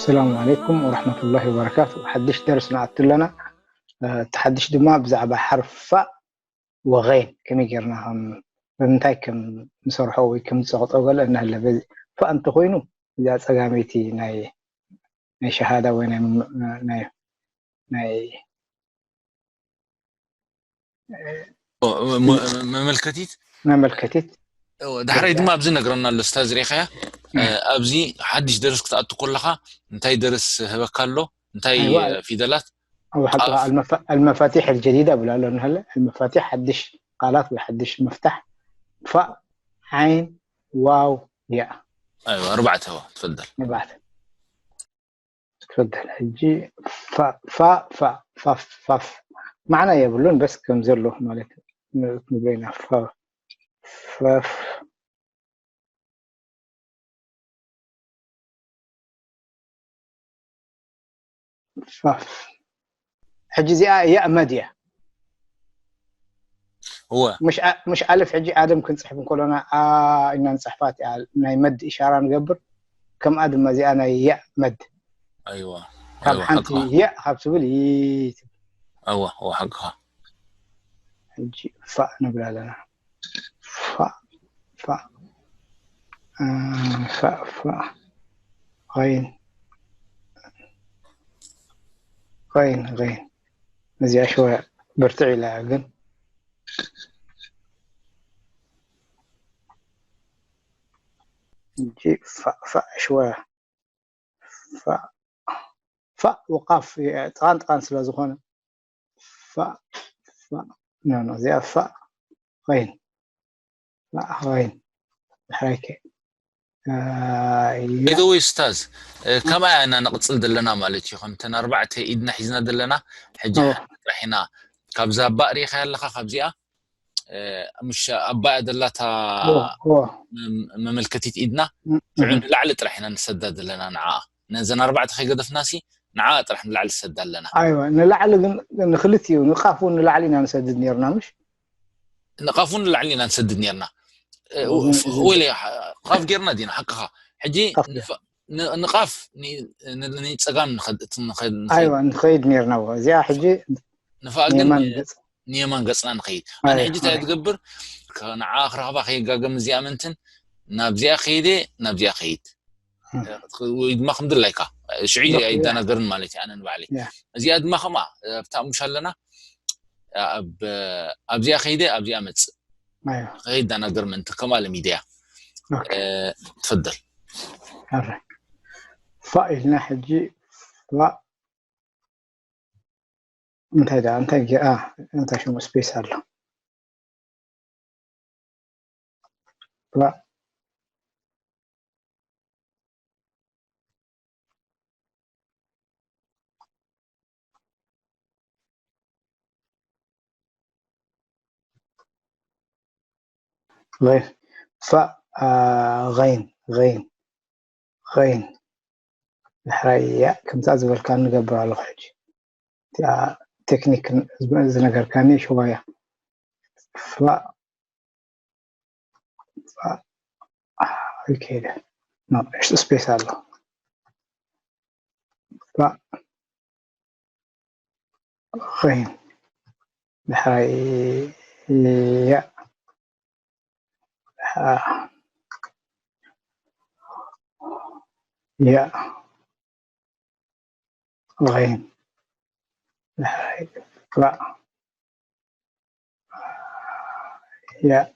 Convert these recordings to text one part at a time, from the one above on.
ሰላም ዓለይኩም ወረሕመቱላሂ ወበረካቱ። ሓድሽ ደርስ ንኣቱ ኣለና። እቲ ሓድሽ ድማ ብዛዕባ ሓርፋ ወገይን ከመይ ጌርና ከም ብምንታይ ከም ንሰርሖ ወይ ከም ንጸቕጦ ገለ እናሃለ ፋእ እንተኾይኑ እዚኣ ጸጋመይቲ ናይ ናይ ሸሃዳ ወይ ናይ ናይ ናይ መመልከቲት መመልከቲት ዳሕራይ ድማ ኣብዚ ነግረና ኣሎ ስታዝ ሪኻያ ኣብዚ ሓድሽ ደርስ ክትኣቱ ከለኻ እንታይ ደርስ ህበካ ኣሎ እንታይ ፊደላት المفاتيح الجديدة ብላ ኣሎ ንሃለ المفاتيح ሓድሽ ቃላት ወይ ሓድሽ ምፍታሕ ፋእ ዓይን ዋው ያ ኣይዋ ኣርባዕተ ዋ ትፈደል ንባዕት ትፈደል ሕጂ ፋ ፋ ፋ ፋ ፋ ማዕና የብሉን በስ ከም ዘሎ ማለት ንብለና ፋ ፋ ፋፍ ሕጂ እዚኣ ያእ መድ እያ እወ مش ألف ሕጂ ኣደም ክንፅሕፍ እንከሎና ኣ ኢና ንፅሕፋት እያ ናይ መድ ኢሻራ ንገብር ከምኣ ድማ እዚኣ ናይ ያእ መድ ኣይዋ ካብ ሓንቲ ያእ ካብ ትብል ይትብል እወ እወ ሓቅኻ ሕጂ ፋእ ንብል ኣለና ፋእ ፋእ ፋእ ፋእ غين غين غين እዚኣ ሽወያ ብርትዕ ኢላ ግን ሕጂ ፋእ ፋእ ሽወያ ፋእ ፋእ ወቃፍ ጥቓን ጥቓን ስለ ዝኾነ ፋእ ፋእ ኖ ኖ እዚኣ ፋእ غين ፋእ غين ድሕራይከ ኢደወይ ስታዝ ከማያ ኢና ንቕፅል ዘለና ማለት እዩ ከምተን ኣርባዕተ ኢድና ሒዝና ዘለና ሕጂ ጥራሕ ኢና ካብዛ ባእ ሪኢኻ ኣለኻ ካብዚኣ ምሽ ኣባያ ደላታ መመልከቲት ኢድና ሽዑ ንላዕሊ ጥራሕ ኢና ንሰዳ ዘለና ንዓ ነዘን ኣርባዕተ ከይገደፍናሲ ንዓ ጥራሕ ንላዕሊ ሰዳ ኣለና ኣይዋ ንላዕሊ ግን ንክልቲኡ ንቃፍ እውን ንላዕሊ ኢና ንሰድድ ነርና ምሽ ንቃፍ እውን ንላዕሊ ኢና ንሰድድ ነርና ወይለ ቃፍ ጌርና ዲና ሓቅኻ ሕጂ ንቃፍ ንፀጋም ንኸይድ ነርና እዚኣ ሕጂ ንፋ ግን ንየማን ገፅና ንኸይድ ኣነ ሕጂ እንታይ ትገብር ንዓ ክረኽባ ከይጋገም እዚኣ ምንትን ናብዚኣ ከይደ ናብዚኣ ከይድ ወይ ድማ ከም ድላይካ ሽዑ ኣይደናገርን ማለት እዩ ኣነ ንባዕለይ እዚኣ ድማ ከምኣ ኣብታ ሙሽ ኣለና ኣብዚኣ ከይደ ኣብዚኣ መፅእ ከይደናገር ምእንቲ ከምኣ ለሚደያ ትፈደል ፋእ ኢልና ሕጂ እንታይ ዳ እንታይ ጌኣ እንታይ ሽሙ ስፔስ ኣሎ غين ف غين غين غين ድሕራይ እያ ከምታ ዝበልካ ንገብር ኣለኹ ሕጂ እቲኣ ቴክኒክ ዝነገርካኒ ሽዋያ ፋ ፋ ይከይደ እሽቲ ስፔስ ኣሎ ፋ غين ድሕራይ እያ ያ غين لا لا يا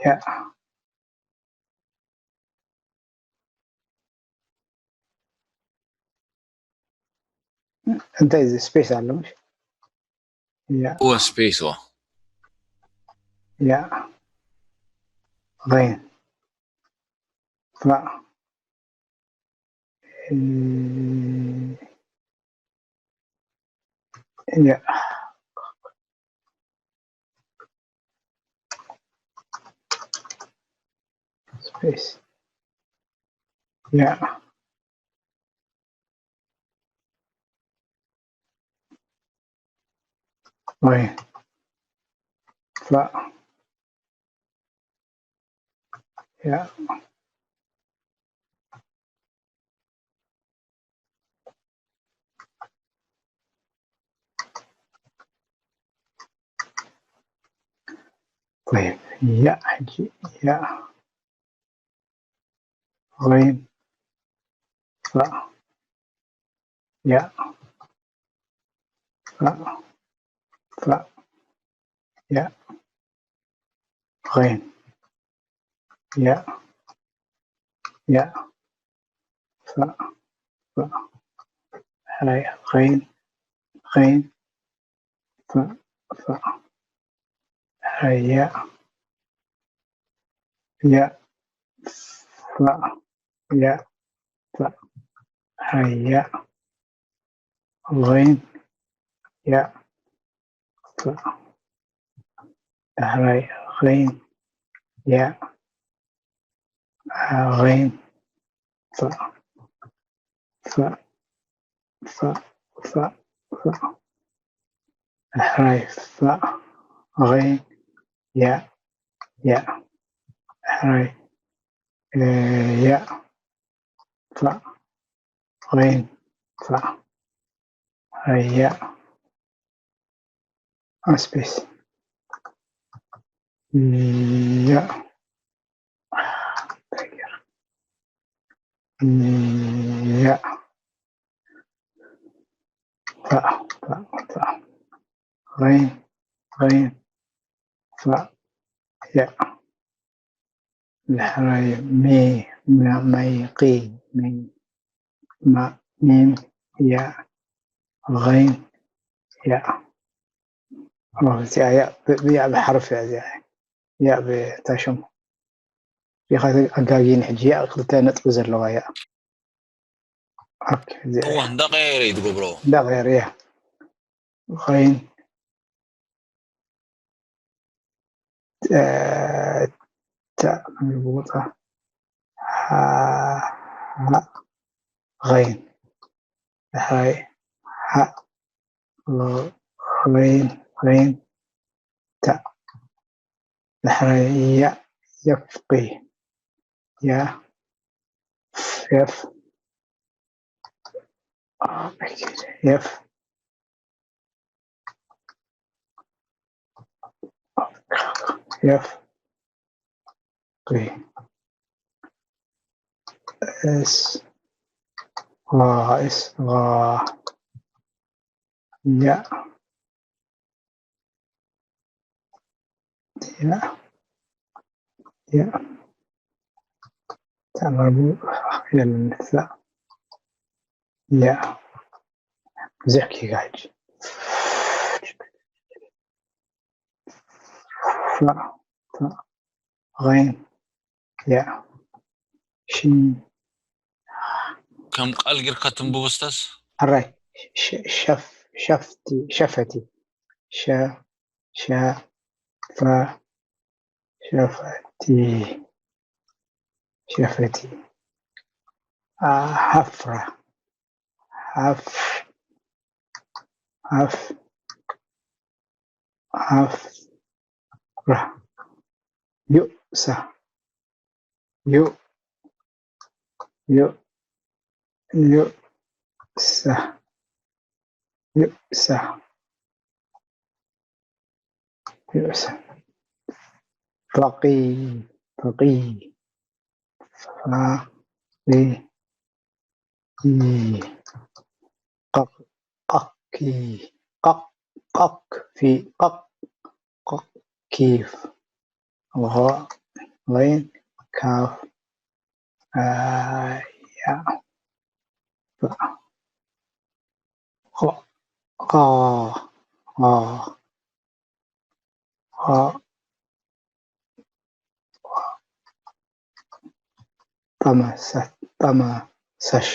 يا እንታይ እዚ ስፔስ ኣሎ ምሽ እወ ስፔስ እወ ያ غين ف ያ space ያ ወይ ف ያ طيب، يا حجي، يا غين، فا، يا، فا، فا، يا، غين، يا، يا، فا، فا، هاي، غين، غين، فا، فا، هاي، يا، يا، فا، يا، فا، هاي، يا، غين، يا، فا، هاي، غين، يا، غين، فا، فا، فا، فا، فا. حراي فا، غين، يا، يا. حراي، آه، يا، فا، غين، فا. حراي يا. اسبيس. يا. يا. فا، فا، فا. غين، غين. فا، يا. الحراي مي، ما، ميقي، مي، ما، ميم، يا، غين، يا. اه، እዚኣ ያ ብ-፣ ብ-፣ ያ ብሓርፍ እያ እዚኣ። ያ ብታሽሙ። ሪኻ ኣጋጊን ሕጂ ያ ክልተ ነጥቢ ዘለዋ ያ። ኦኬ፣ እዚኣ እዋ፣ እያ። እንዳቐየረ እዩ ዝገብሮ። እንዳቐየረ እያ። غين ተ-፣ ተ-፣ ቦታ ሓ-፣ ሓ-፣ غين ሓይ ሓ-፣ غين غين ታ። ዳሕራይ ያ፣ የፍቂ። ያ፣ የፍ፣ የፍ፣ የፍ፣ ቂ። እስ፣ ጋ፣ እስ፣ ጋ። ያ። ያ። ያ። ተማሙ የለን። ያ። ብዙሕ ኪጋጅ። ፋ፣ ፋ፣ غين። ያ። ሽን። ከም ቃል ጌርካ ትንብቦ ስታስ? ሕራይ። ሸ-፣ ሸፍ-፣ ሸፍቲ፣ ሸፈቲ። ሸ-፣ ሸ-፣ ፈ-፣ ሸፈቲ። ሸፈቲ። አ-፣ ሓፍራ። ሓፍ-፣ ሓፍ-፣ ሓፍራ። ዩእሳ። ዩ-፣ ዩ-፣ ዩእሳ። ዩእሳ። ዩእሳ። ፈቂ፣ ፈቂ። ፈቂ። ቂ። ቀቅ፣ ቀኪ። ቀቅ፣ ቀክ፣ ፊ፣ ቀቅ፣ ቀክ፣ ኪፍ። غ، غين، كاف، آه، يا. خ، خ، خ، خ. طمس-، طمسش.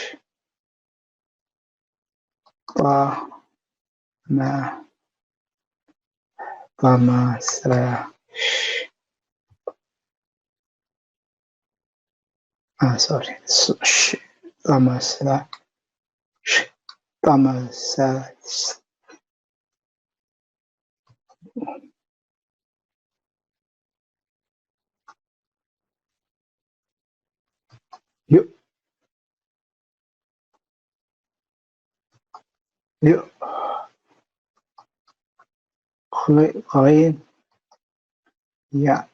طا-، ما-، طمسش. آه، سوري. س-، ش-، طمس-، ش-، طمسش. ዩ-፣ ዩ-፣ غين، يا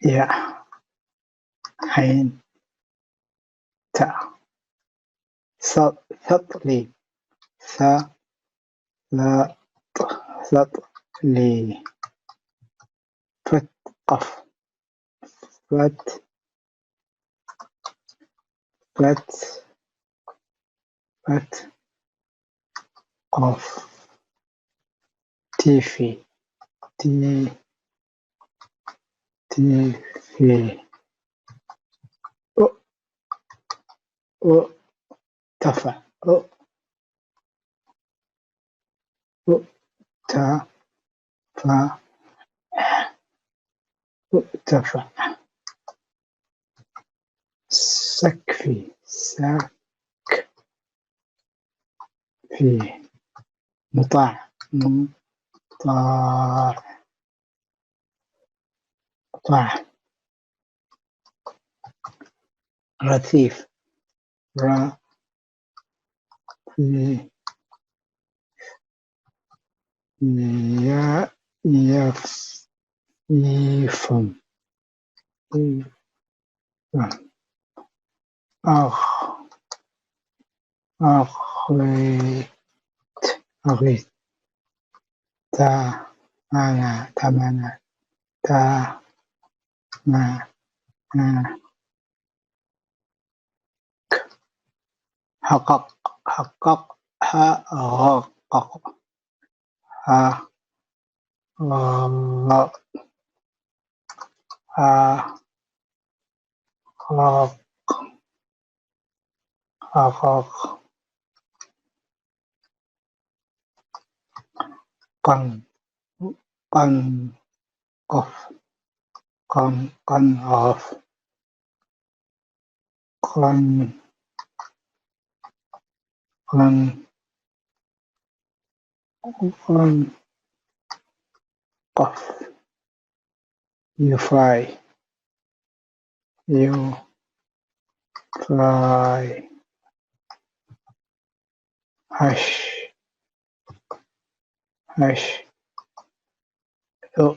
يا عين تا. ث- ثطلي. ث لا ط ثطلي. فت قف. فت فت فت قف. تيفي. تي تيفي. أو أو تفا. أو أو تا فا. أو تفا. سكفي. سك في. مطاع. مطاع. مطاع. رثيف. رثيف. يا يف يفهم. أخ أخيت أخيت. تا أنا تمانا. تا ما ما حقق. حقق. حقق. ها غا. ها غا. حقق. قن. قن. قف. قن. قن. قف. قن. قن. قن. قف. يفاي. يو. فاي. هش. هش. أو.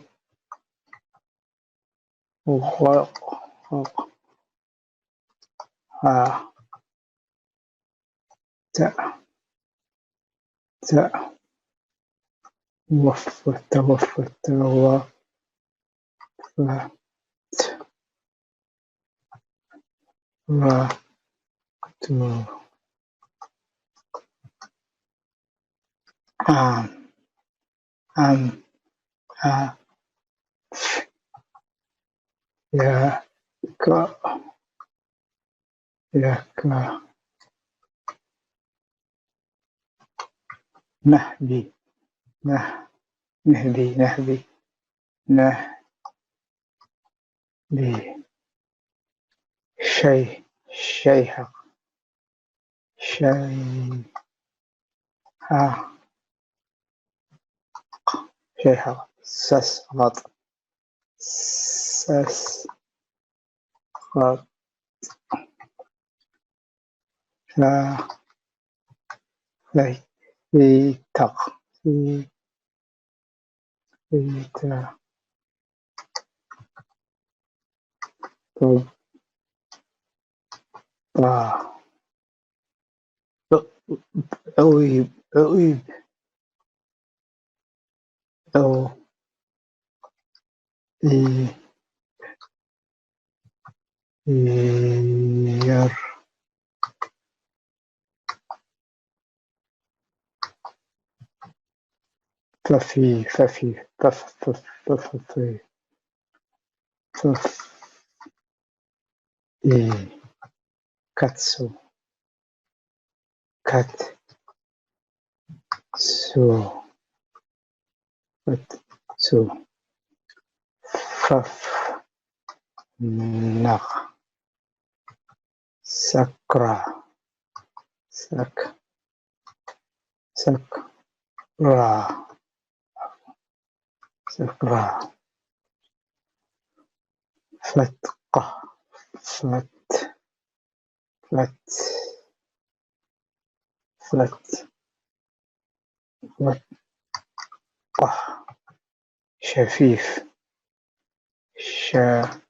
غق. غق. ها. تا. تا. وفت. وفت. وفت. وقت. عام. عام. ع. يا. ك. يا. ك. نهدي. نه. نهدي. نهدي. نهدي. شي. شيهق. شي. ها. شيهق. سس غط. سس غط. لا. لا. سيتق. سي. سيتا. طب. طا. عويب. عويب. عو. إي. إير. ففي. ففي. فف. فف. فف. فف. إي. كاتسو. كات. سو. كات. سو. فف. نغ. سكرة. سك. سكرة. سكرة. فتقة. فت. فت. فت. فت. قه. شفيف. ሸፊ